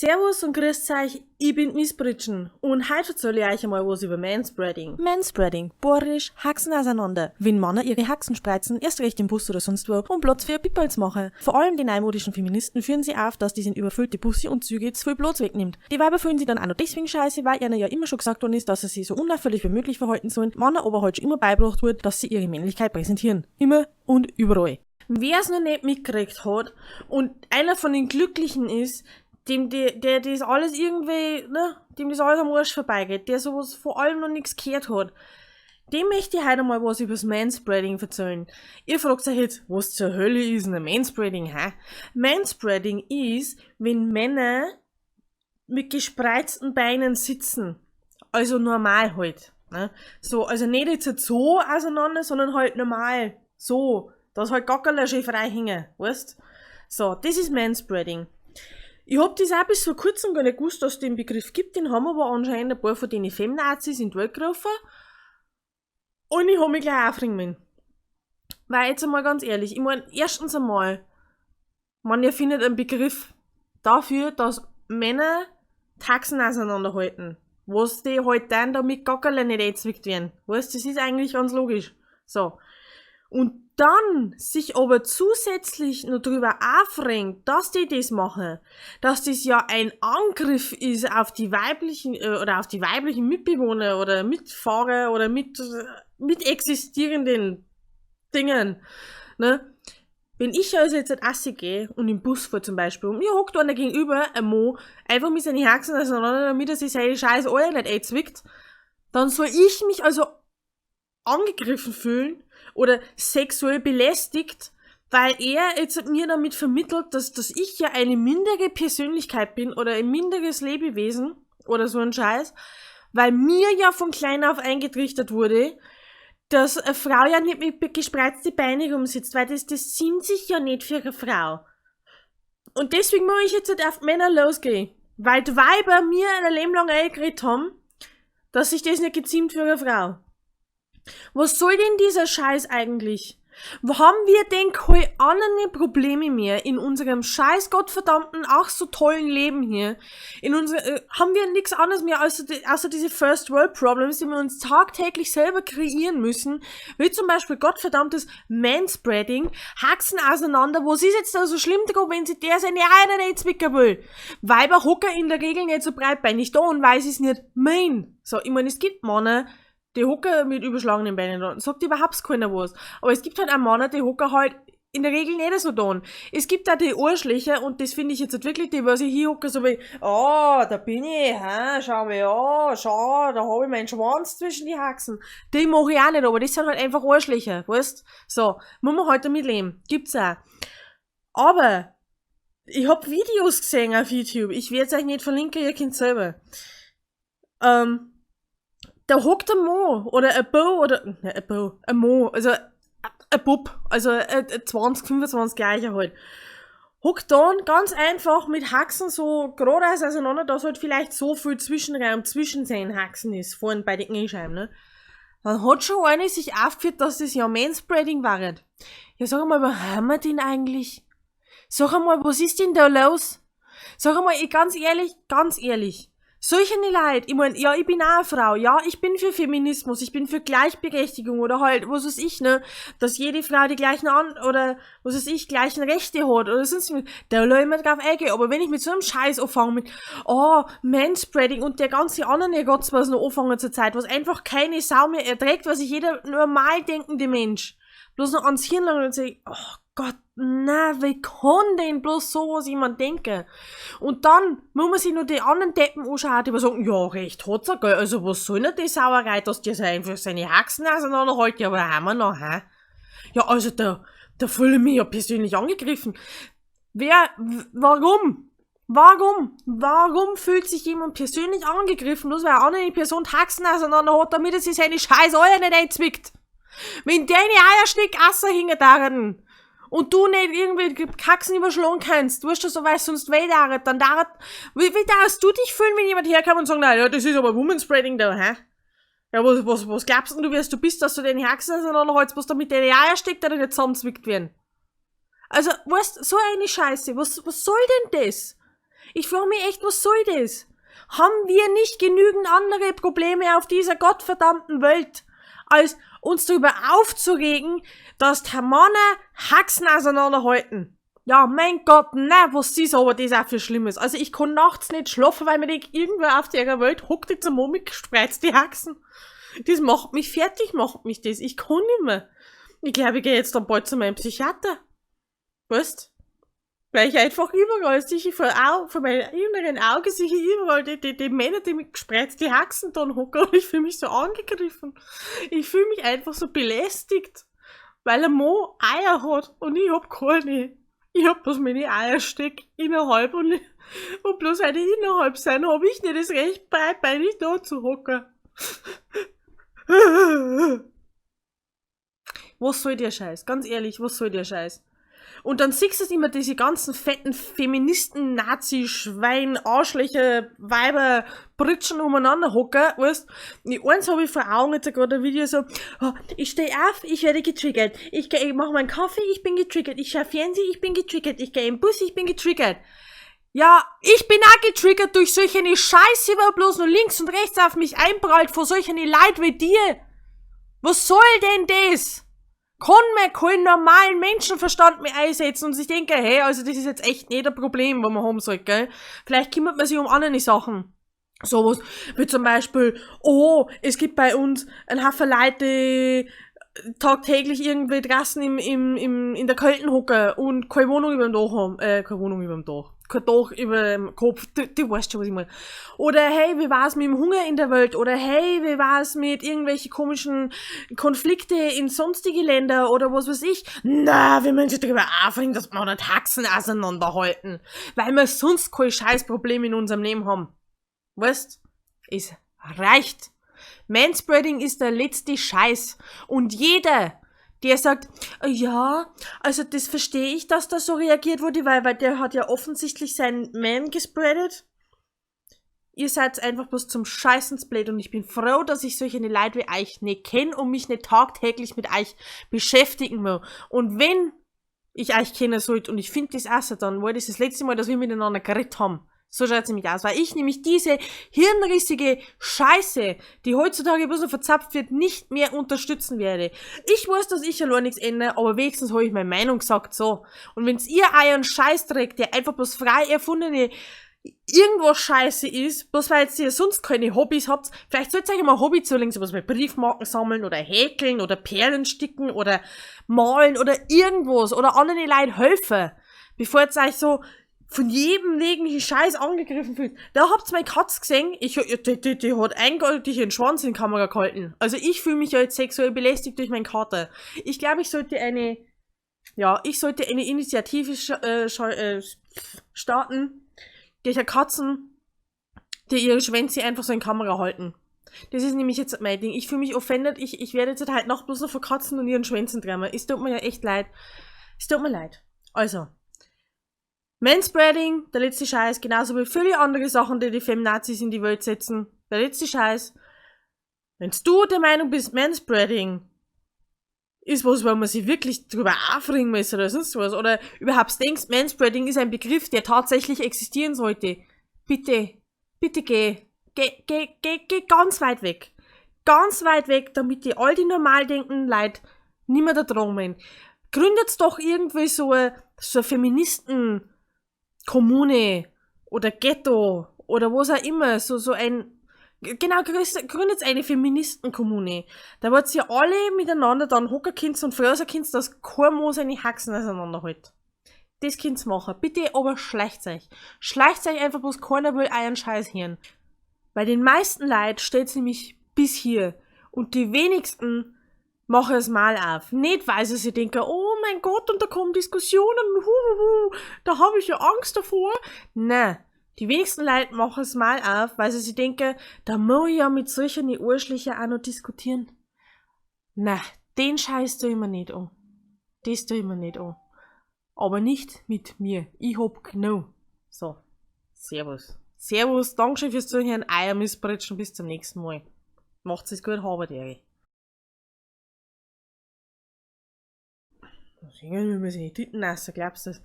Servus und grüßt euch, ich bin Miss Britschen und heute erzähle ich euch einmal was über Manspreading. Manspreading, boarisch, Haxen auseinander. Wenn Männer ihre Haxen spreizen, erst recht im Bus oder sonst wo, um Platz für Pipperl zu machen. Vor allem die neumodischen Feministen führen sie auf, dass dies in überfüllte Busse und Züge zu viel Platz wegnimmt. Die Weiber fühlen sich dann auch noch deswegen scheiße, weil ihnen ja immer schon gesagt worden ist, dass sie sich so unauffällig wie möglich verhalten sollen, Männer aber halt schon immer beigebracht wird, dass sie ihre Männlichkeit präsentieren. Immer und überall. Wer es noch nicht mitgekriegt hat und einer von den Glücklichen ist, dem die, der das alles irgendwie, ne, dem das alles am Arsch vorbeigeht, der sowas vor allem noch nichts gehört hat, dem möchte ich heute mal was übers Manspreading erzählen. Ihr fragt euch jetzt, was zur Hölle ist denn ein Manspreading, hä? Manspreading ist, wenn Männer mit gespreizten Beinen sitzen. Also normal halt. Ne? So, also nicht jetzt so auseinander, sondern halt normal. So. Dass halt Gackerl schön frei hängen, weißt? So, das ist Manspreading. Ich hab das auch bis vor kurzem gar nicht gewusst, dass es den Begriff gibt, den haben aber anscheinend ein paar von den Feminazis in die Welt gerufen. Und ich hab mich gleich aufregen müssen. Weil jetzt einmal ganz ehrlich, ich mein, erstens einmal, man erfindet einen Begriff dafür, dass Männer Taxen auseinanderhalten. Was die halt dann damit Gackerle nicht eingezwickt werden. Weißt, das ist eigentlich ganz logisch. So. Und dann sich aber zusätzlich noch drüber aufregen, dass die das machen, dass das ja ein Angriff ist auf die weiblichen, oder auf die weiblichen Mitbewohner oder Mitfahrer oder mitexistierenden Dingen, ne? Wenn ich also jetzt in Assi gehe und im Bus fahre zum Beispiel und mir hockt einer gegenüber, ein Mo, einfach mit seinen Haxen auseinander, damit er sich seine scheiß Eier nicht einzwickt, dann soll ich mich also angegriffen fühlen oder sexuell belästigt, weil er jetzt mir damit vermittelt, dass ich ja eine mindere Persönlichkeit bin oder ein minderes Lebewesen oder so ein Scheiß, weil mir ja von klein auf eingetrichtert wurde, dass eine Frau ja nicht mit gespreizten Beinen rumsitzt, weil das ziemt sich ja nicht für eine Frau. Und deswegen muss ich jetzt nicht auf Männer losgehen, weil die Weiber mir ein Leben lang eingeredet haben, dass sich das nicht geziemt für eine Frau. Was soll denn dieser Scheiß eigentlich? Wo haben wir denn keine anderen Probleme mehr in unserem scheiß gottverdammten, ach so tollen Leben hier? Haben wir nichts anderes mehr außer diese First World Problems, die wir uns tagtäglich selber kreieren müssen, wie zum Beispiel gottverdammtes Manspreading, Haxen auseinander. Was ist jetzt da so schlimm dran, wenn sich der seine Eier nicht zwicken will? Weiber hocken in der Regel nicht so breitbeinig da und weil sie es nicht meinen. So, ich mein, es gibt Männer, die hocken mit überschlagenen Beinen da, sagt überhaupt keiner was. Aber es gibt halt auch Männer, die hocken halt in der Regel nicht so da. Es gibt auch die Arschlöcher, und das finde ich jetzt halt wirklich, die, was ich hier hocke, so wie, oh, da bin ich, hä, schau mir an, schau, da hab ich meinen Schwanz zwischen die Haxen. Die mach ich auch nicht, aber das sind halt einfach Arschlöcher, weißt? So, muss man halt damit leben. Gibt's auch. Aber, ich hab Videos gesehen auf YouTube, ich werd's euch nicht verlinken, ihr kennt's selber. Da hockt ein Mo oder ein Bo oder, ne, ein Bo, ein Mo, also ein Bub, also ein 20, 25 Jahre halt. Hockt dann ganz einfach mit Haxen so geradeaus auseinander, dass halt vielleicht so viel Zwischenraum zwischen seinen Haxen ist, vorn bei den Kniescheiben, ne. Dann hat schon einer sich aufgeführt, dass das ja Manspreading war. Ja, sag mal, wo haben wir den eigentlich? Sag einmal, was ist denn da los? Sag einmal, ich, ganz ehrlich, ganz ehrlich. Solche Leute, ich mein, ja, ich bin auch eine Frau, ja, ich bin für Feminismus, ich bin für Gleichberechtigung oder halt, was weiß ich, ne, dass jede Frau die gleichen an, oder, was weiß ich, gleichen Rechte hat oder sonst was, da lass ich mir drauf eingehen, aber wenn ich mit so einem Scheiß anfange mit, oh, Manspreading und der ganze andere Rotz, was noch anfangen zur Zeit, was einfach keine Sau mehr erträgt, was sich jeder normal denkende Mensch bloß noch ans Hirn langt und sagt, oh Gott, na, wie kann denn bloß sowas jemand denken? Und dann muss man sich noch die anderen Deppen anschauen, die sagen, ja, recht hat's er, gell, also was soll denn die Sauerei, dass der einfach seine Haxen auseinanderhält, ja, aber haben wir noch, hä? Ja, also da fühle ich mich ja persönlich angegriffen. Warum? Warum? Warum fühlt sich jemand persönlich angegriffen, bloß weil eine andere Person Haxen auseinander hat, damit er sich seine scheiß Eier nicht einzwickt? Wenn deine Eierstück Asser hängen daran und du nicht irgendwie Kaxen überschlagen kannst, weißt du, so, weil sonst weh dauert, dann dauert, wie darfst du dich fühlen, wenn jemand herkommt und sagt, na ja, das ist aber Womanspreading da, hä? Ja, was glaubst denn du, wer du bist, dass du deine Haxen auseinanderhältst, was da mit deinen Eier steckt, oder nicht zusammenzwickt werden? Also, weißt, so eine Scheiße, was soll denn das? Ich frage mich echt, was soll das? Haben wir nicht genügend andere Probleme auf dieser gottverdammten Welt, als uns darüber aufzuregen, dass die Männer Haxen auseinanderhalten? Ja, mein Gott, na, was ist aber das auch für Schlimmes? Also ich kann nachts nicht schlafen, weil mir denke, irgendwer auf der Welt hockt jetzt ein Mann mit gespreizte Haxen. Das macht mich fertig, macht mich das. Ich kann nicht mehr. Ich glaube, ich gehe jetzt dann bald zu meinem Psychiater. Weißt? Weil ich einfach überall sehe, vor meinem inneren Auge sehe ich überall die Männer, die mit gespreizte Haxen dann hocken, und ich fühle mich so angegriffen. Ich fühle mich einfach so belästigt, weil ein Mann Eier hat und ich hab keine. Ich hab bloß meine Eiersteck innerhalb und bloß weil die innerhalb sind, hab ich nicht das Recht, breitbeinig da zu hocken. Was soll der Scheiß? Ganz ehrlich, was soll der Scheiß? Und dann siehst du immer diese ganzen fetten Feministen, Nazi, Schwein, Arschlöcher, Weiber, Britschen umeinander hocken, weißt? Und eins hab ich vor Augen jetzt gerade ein Video so, oh, ich steh auf, ich werde getriggert. Ich geh, ich mach meinen Kaffee, ich bin getriggert. Ich schau Fernsehen, ich bin getriggert. Ich geh im Bus, ich bin getriggert. Ja, ich bin auch getriggert durch solche eine Scheiße, weil bloß nur links und rechts auf mich einprallt vor solchen Leid wie dir. Was soll denn das? Kann man keinen normalen Menschenverstand mehr einsetzen und sich denken, hey, also das ist jetzt echt nicht ein Problem, was man haben soll, gell? Vielleicht kümmert man sich um andere Sachen. Sowas wie zum Beispiel, oh, es gibt bei uns einen Haufen Leute, die tagtäglich irgendwie draußen in der Kalten hocken und keine Wohnung über dem Dach haben, keine Wohnung über dem Dach, kein Dach über dem Kopf, du weißt schon, was ich meine. Oder hey, wie war's mit dem Hunger in der Welt? Oder hey, wie war's mit irgendwelchen komischen Konflikte in sonstige Länder oder was weiß ich? Na, wir müssen sich darüber aufregen, dass wir nicht Haxen auseinanderhalten, weil wir sonst kein Scheißproblem in unserem Leben haben. Weißt? Es reicht. Manspreading ist der letzte Scheiß. Und jeder, der sagt, ja, also das verstehe ich, dass da so reagiert wurde, weil der hat ja offensichtlich seinen Man gespreadet. Ihr seid einfach bloß zum Scheißen blöd und ich bin froh, dass ich solche Leute wie euch nicht kenne und mich nicht tagtäglich mit euch beschäftigen will. Und wenn ich euch kennen sollte und ich finde das auch so, dann war das das letzte Mal, dass wir miteinander geredet haben. So schaut's nämlich aus, weil ich nämlich diese hirnrissige Scheiße, die heutzutage bloß noch verzapft wird, nicht mehr unterstützen werde. Ich weiß, dass ich allein nichts ändere, aber wenigstens habe ich meine Meinung gesagt, so. Und wenn's ihr euren Scheißdreck, der einfach bloß frei erfundene irgendwas Scheiße ist, bloß weil ihr sonst keine Hobbys habt, vielleicht sollt ihr euch mal ein Hobby zulegen, sowas wie Briefmarken sammeln oder häkeln oder Perlen sticken oder malen oder irgendwas oder anderen Leuten helfen, bevor ihr euch so von jedem möglichen Scheiß angegriffen fühlt. Da habt ihr meine Katze gesehen, die hat eindeutig ihren Schwanz in die Kamera gehalten. Also ich fühle mich ja jetzt sexuell belästigt durch meinen Kater. Ich glaube, ich sollte eine, ja, ich sollte eine Initiative starten, gegen Katzen, die ihre Schwänze einfach so in die Kamera halten. Das ist nämlich jetzt mein Ding. Ich fühle mich offended. Ich werde jetzt halt noch bloß noch von Katzen und ihren Schwänzen träumen. Es tut mir ja echt leid. Es tut mir leid. Also. Manspreading, der letzte Scheiß, genauso wie viele andere Sachen, die die Feminazis in die Welt setzen. Der letzte Scheiß. Wenn du der Meinung bist, Manspreading ist was, wo man sich wirklich drüber aufregen muss oder sonst was, oder überhaupt denkst, Manspreading ist ein Begriff, der tatsächlich existieren sollte. Bitte, bitte geh. Geh, geh, geh, geh ganz weit weg. Ganz weit weg, damit die all die normal denkenden Leute nicht mehr da dran sind. Gründet doch irgendwie so eine Feministen-Kommune oder Ghetto oder was auch immer, so ein, genau, gründet eine Feministenkommune. Da wollt ihr alle miteinander dann hocken könnt und froh sein könnt, dass kein Mann seine Haxen auseinanderhält. Das könnt's machen. Bitte, aber schleicht euch. Schleicht euch einfach bloß, keiner will euren Scheiß hören. Bei den meisten Leuten steht's nämlich bis hier. Und die wenigsten machen es mal auf. Nicht, weil sie sich denken, oh mein Gott, und da kommen Diskussionen, huhuhu, da habe ich ja Angst davor. Nein, die wenigsten Leute machen es mal auf, weil sie sich denken, da muss ich ja mit solchen Arschlöchern auch noch diskutieren. Na, den Scheiß tue ich mir nicht an. Das tue ich mir nicht an. Aber nicht mit mir. Ich hab genug. So, servus. Servus, Dankeschön fürs Zuhören, euer Missbritschen, bis zum nächsten Mal. Macht's es gut, habet Ehre. Singen wir müssen die Titten nassen, glaubst du das?